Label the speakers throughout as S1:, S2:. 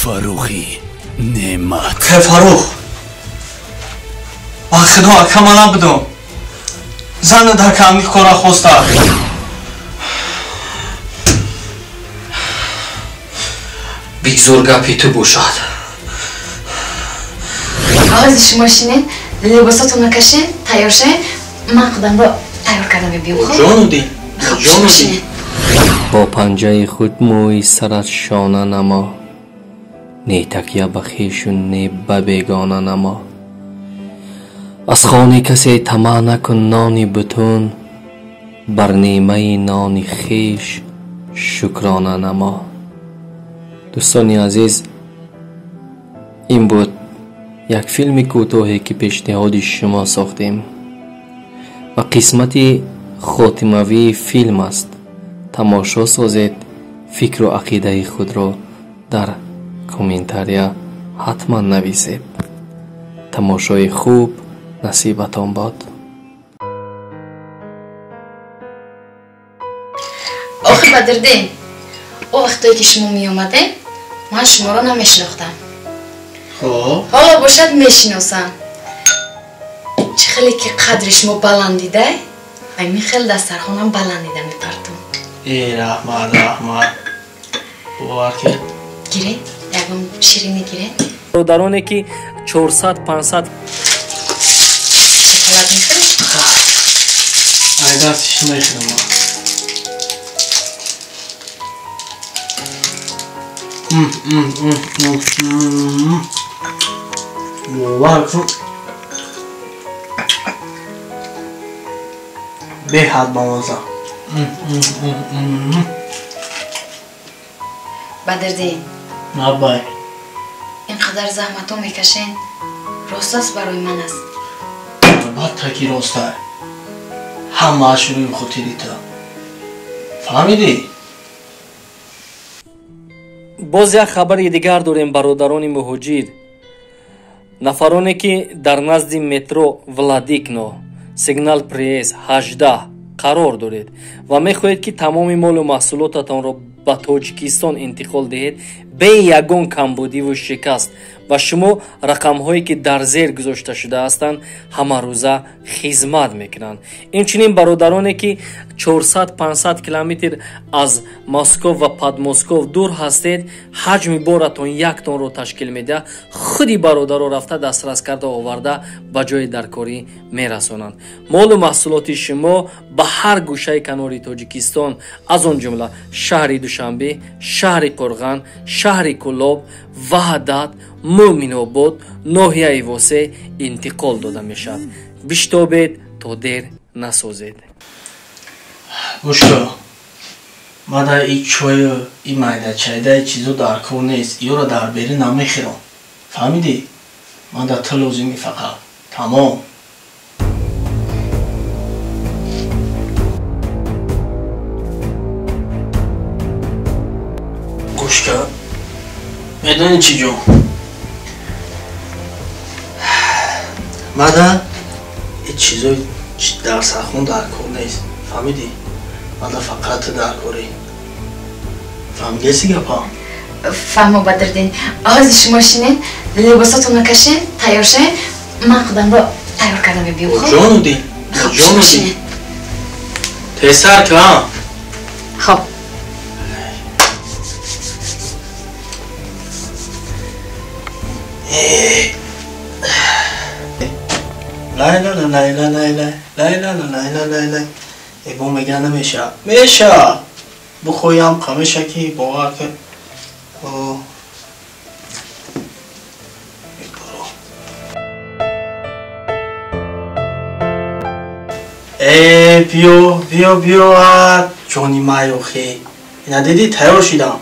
S1: Фаррухи Неъмат.
S2: Ке Фаррух, ба худо ака ман набудам. Зана дар ками кора хоста.
S3: Бигзор гапи ту бошад.
S4: Ҳозир шумо шинед, либосатонро кашед, тайёр шавед, ман худамро тайёр карда мебиём. Хоб?
S2: Ҷону дил,
S4: Хоб,
S2: ҷону
S4: шумо
S2: дил.
S4: шинед.
S5: Бо панҷаи худ мӯи сарат шона намо, не такя ба хешу не ба бегона намо. Аз хони касе тамаъ накун нони бутун, бар нимаи нони хеш шукрона намо. Дӯстони азиз, ин буд як филми кӯтоҳе ки пешниҳоди шумо сохтем ва қисмати хотимавии филм аст. Тамошо созед, фикру ақидаи худро дар комментария ҳатман нависед. Тамошои хуб насибатон бод.
S4: Охир Бадриддин, о вақтое ки шумо меомадем, ман шуморо намешинохтам.
S2: Хоб.
S4: Ҳоло бошад мешиносам. Чӣ хеле ки қадри шумо баланд дидай, ҳамин хел дастархонам баланд дида мепартум.
S2: Э, раҳмат, раҳмат. Бовар ки.
S4: Гиред, ягон ширинӣ гиред.
S5: Бародароне ки 400-500
S4: Шоколад мехӯред?
S2: Ай дастиш мехӯрам ман. М, м, м, м, м. Бовар кун. Беҳад бамаза. М, м, м, м, м.
S4: Бадриддин,
S2: Набай.
S4: ин қадар заҳматҳо мекашен, рост аст барои ман аст.
S2: Албатта ки роста. Ҳамааш рӯи хотири ту. Фаҳмидӣ?
S5: Боз як хабари дигар дорем, бародарони муҳоҷир. Нафароне ки дар назди метро Владикно, сигнал приезд 18 қарор доред ва мехоҳед ки тамоми молу маҳсулотатонро ба Тоҷикистон интиқол диҳед бе ягон камбудиву шикаст, ва шумо рақамҳое ки дар зер гузошта шудаастанд ҳамарӯза хизмат мекунанд. Инчунин бародароне ки 400-500 километр аз Москов ва Подмосков дур ҳастед, ҳаҷми боратон як тонро ташкил медиҳад, худи бародаро рафта дастрас карда оварда ба ҷои даркорӣ мерасонанд. Молу маҳсулоти шумо ба ҳар гӯшаи канори Тоҷикистон, аз он ҷумла шаҳри Душанбе, шаҳри Қурған, шаҳри Кӯлоб, Ваҳдат, Мӯминобод, ноҳияи Восе интиқол дода мешавад. Биштобед то дер насозед.
S2: Гӯш кун. Мада и чою, и майдачайда, и чизо дар кор нест. Иёро дар бери намехӯрам. Фаҳмидӣ? Мада ту лозимӣ фақат. Тамом. Гӯш кун. Медонӣ чӣ ҷон? Мада и чизои дар сархон дар кор нест. Фаҳмидӣ? Мада фақат ту дар корӣ. Фаҳмидеси гапам?
S4: Фаҳмо, Бадриддин. Ҳозир шумо шинед, либосатонро кашед, тайёр шавед, ман худамро тайёр карда мебиём. Хоб?
S2: Ҷону дил,
S4: Хоб,
S2: ҷону
S4: шумо
S2: дил.
S4: шинед.
S2: Тезтар кун.
S4: Хоб.
S2: Лайла ла лайла лайла лайла ла лайла лайла. Э, бо мега намеша. Меша. Бухоям қамеша ки бовар кун. О. Э, биё, биё, биё, а, ҷони май охи. Ина дидӣ тайёр шидам.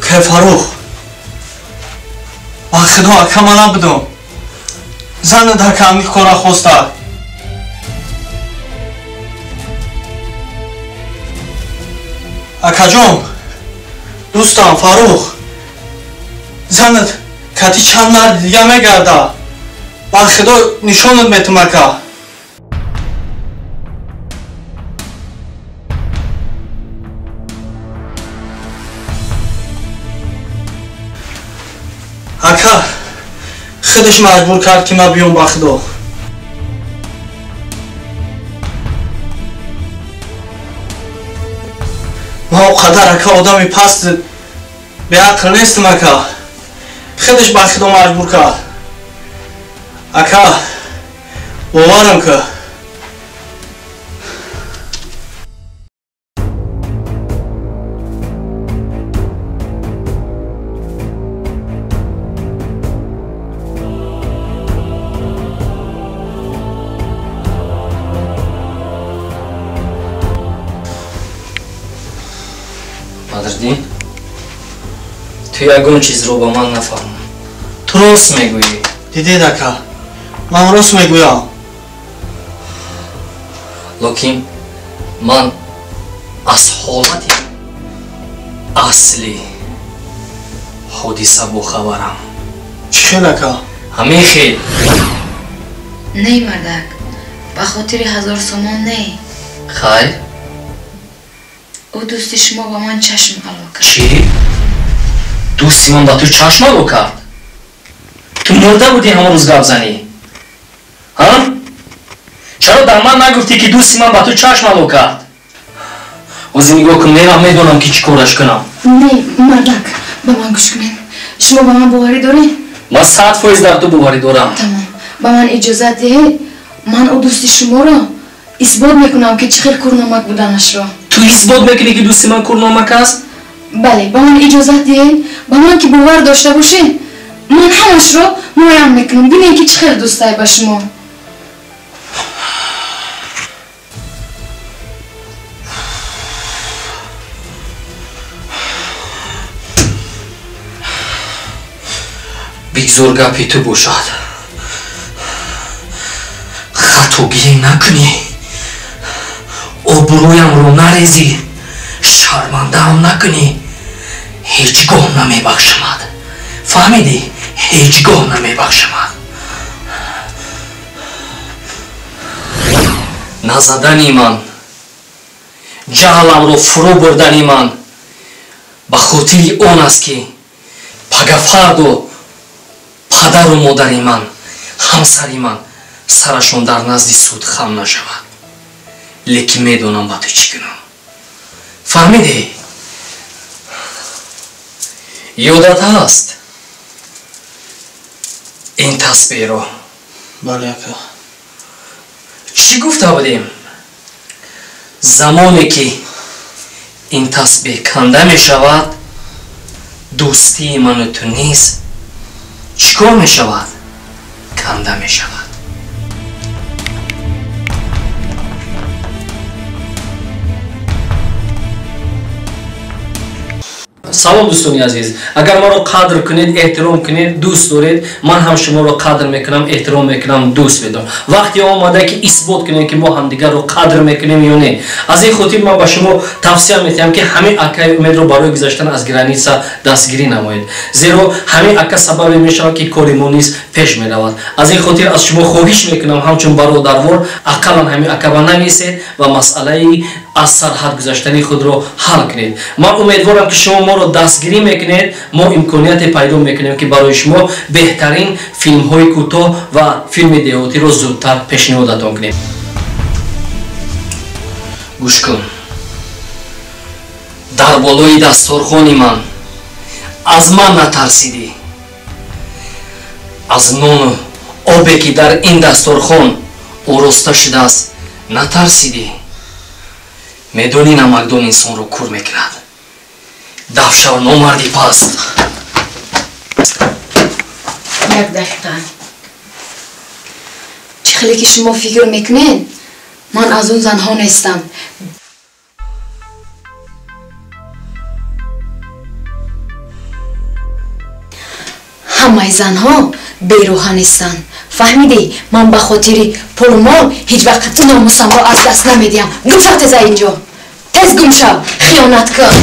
S2: Ке Фаррух, ба худо ака ман набудам. Зана дар ками кора хоста. Акаҷон, дӯстам Фаррух, Занат кати чанд марди дига мегарда. Ба худо нишонат метум ака. Ака, худаш маҷбур кард ки ман биём ба худо. Ман о қадар ака одами паст беақл нестам ака. Худаш ба худо маҷбур кард. Ака, боварам ка.
S5: Бадриддин, ту ягон чизро ба ман нафаҳмон. Ту рост мегӯӣ.
S2: Дидед ака, ман рост мегӯям.
S5: Лекин ман аз ҳолати асли ҳодиса бохабарам.
S2: Чӣ хел ака?
S5: Ҳамин хел.
S4: Не мардак, ба хотири 1000 сомон не.
S5: Хайр?
S4: Ӯ дӯсти шумо ба ман чашм ало кард.
S5: Чӣ? Дӯсти ман ба ту чашм ало кард? Ту мурда будӣ ҳамон рӯз гап занӣ? Ҳа? Чаро дар ман нагуфтӣ ки дӯсти ман ба ту чашм ало кард? Ҳозир нигоҳ кун, мерам медонам ки чӣ кораш кунам.
S4: Не, мардак, ба ман гӯш кунед. Шумо ба ман боварӣ доред?
S5: Ман 100% дар ту боварӣ дорам.
S4: Тамом. Ба ман иҷозат диҳед, ман ӯ дӯсти шуморо исбот мекунам ки чӣ хел курномак буданашро.
S5: Ту исбот мекунӣ ки дӯсти ман курномак аст?
S4: Бале, ба ман иҷозат диҳед, ба ман ки бовар дошта бошед, ман ҳамашро муайян мекунам. Бинед ки чӣ хел дӯстай ба шумо.
S5: Бигзор гапи ту бошад. Хатогӣ накунӣ, обрӯямро нарезӣ, шармандаам накунӣ, ҳеҷ гоҳ намебахшамад. Фаҳмидӣ? Ҳеҷ гоҳ намебахшамад. Назадани ман, ҷаҳламро фурӯ бурдани ман ба хотири он аст ки пагафардо падару модари ман, ҳамсари ман сарашон дар назди суд хам нашавад. Лекин медонам ба ту чӣ кунам. Фаҳмидӣ? Ёдат ҳаст ин тасбеҳро?
S2: Бале ака.
S5: Чӣ гуфта будем? Замоне ки ин тасбеҳ канда мешавад, дӯстии ману ту низ чӣ кор мешавад? Канда мешавад. Салом дӯстони азиз, агар маро қадр кунед, эҳтиром кунед, дӯст доред, ман ҳам шуморо қадр мекунам, эҳтиром мекунам, дӯст медорам. Вақте омада ки исбот кунем ки мо ҳамдигарро қадр мекунем ё не. Аз ин хотир ман ба шумо тавсия метиҳам ки ҳамин акаи Умедро барои гузаштан аз граница дастгирӣ намоед, зеро ҳамин ака сабабе мешавад ки кори мо низ пеш меравад. Аз ин хотир аз шумо хоҳиш мекунам ҳамчун бародарвор ақаллан ҳамин ака ба нависед ва масъалаи аз сарҳад гузаштани худро ҳал кунед. Ман умедворам ки шумо моро дастгирӣ мекунед, мо имконияте пайдо мекунем ки барои шумо беҳтарин филмҳои кӯтоҳ ва филми деҳотиро зудтар пешниҳодатон кунем. Гӯш кун, дар болои дасторхони ман аз ман натарсидӣ, аз нону обе ки дар ин дасторхон ороста шудааст натарсидӣ. Медонӣ намакдон инсонро кур мекунад. Дафшав номарди паст.
S4: Як дақиқа. Чӣ хеле ки шумо фикр мекунед, ман аз он занҳо нестам. Ҳамаи занҳо берӯҳа нестанд. Фаҳмидӣ? Ман ба хотири пулу мол ҳеҷ вақт номусамро аз даст намедиҳам. Гум шав тез аз инҷо. Тез гум шав, хиёнат кун.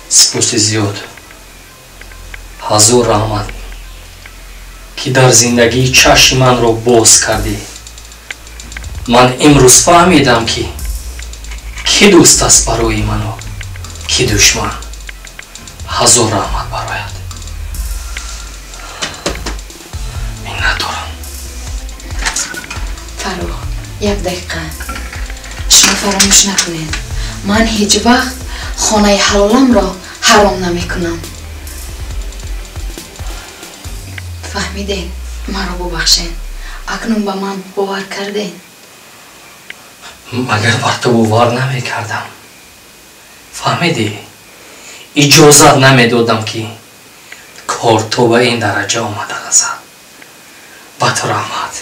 S3: Сипоси зиёд, ҳазор раҳмат, ки дар зиндагӣ чашми манро боз кардӣ. Ман имрӯз фаҳмидам, ки кӣ дӯст аст барои ману кӣ душман. Ҳазор раҳмат барояд, миннатдорам.
S4: Фаррух, як дақиқа, шумо фаромӯш накунед, ман ҳеҷ вақт хонаи ҳалоламро ҳаром намекунам. Фаҳмидед? Маро бубахшед. Акнун ба ман бовар кардед?
S3: Магар бар ту бовар намекардам? Фаҳмидӣ, иҷозат намедодам, ки кор то ба ин дараҷа омада расад. Ба ту раҳмат.